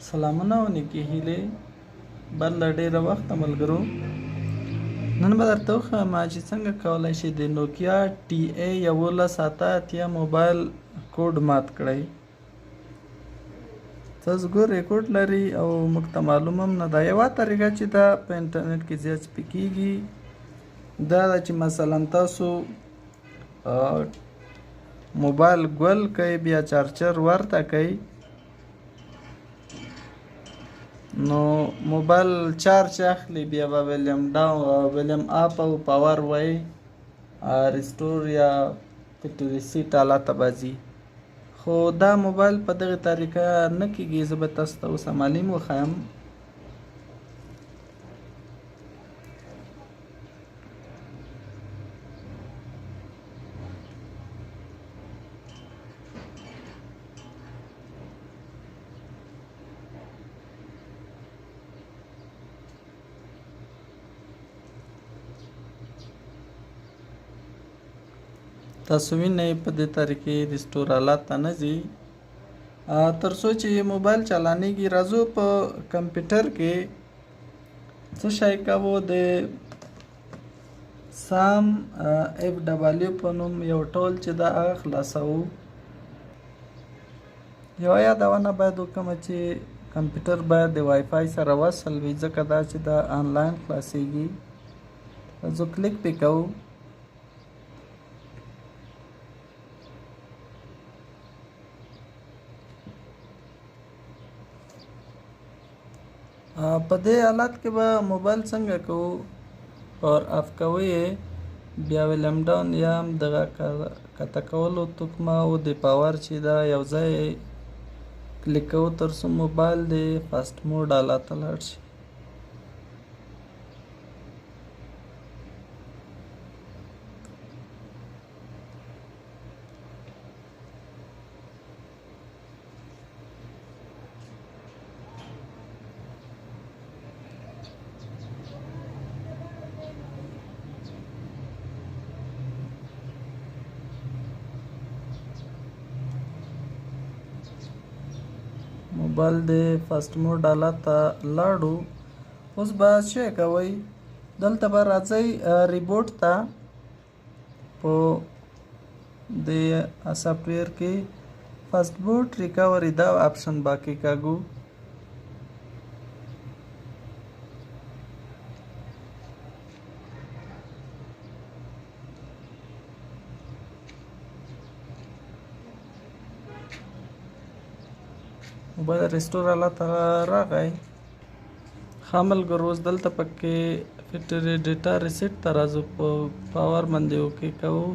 سلامونه او نیکې هیلې. بل له ډېره وخته ملګرو، نن به درته وښیم چې څنګه کولی شئ د نوکیا ټي ای 1188 موبایل کوډ مات کړئ. تاسو ګورئ کوډ لري او موږ ته معلوم هم نه ده. یوه طریقه چې دا په انټرنیټ کې زیات سپي کېږي دا ده چې مثلا تاسو موبایل ګل کوئ، بیا چارجر ورته کوئ، نو موبایل چارج اخلي، بیا به ولیم ډاون، ولیم اپ او پاور وای ریسټور یا فیکټري ریسیټ حالت ته به ځي. خو دا موبایل په دغه طریقه نه کېږي. زه به تاسو ته اوس عملي وښایم. تاسو وینئ په دې طریقې restore حالت ته نه ځي تر څو چې موبایل چالانېږي. راځو په کمپیوټر کې څه شی کوو. د سام اف ډبلیو په نوم یو tool چې دا هغه خلاصوو. یوه یادونه باید وکړم چې کمپیوټر باید د وای فای سره وصل وي، ځکه دا چې دا آنلاین خلاصېږي. راځو کلیک پې کوو. په دې حالت کې به موبایل څنګه کوو؟ پاور اف کوئ یې، بیا ولیم ډاون یا هم دغه کته کولو تکمه او د پاور چې دا یو ځای کلیک کوو تر څو موبایل د fast mode حالت ته لاړ شي. موبایل د fast mode حالت ته لاړو. اوس به څه کوئ؟ دلته به راځئ reboot ته. په د سافټویر کې fast boot recovery دا option به کېکاږو. موبایل restore حالت ته راغی. ښه ملګرو، اوس دلته پکې factory data reset ته راځو، په پاور باندې okay کوو.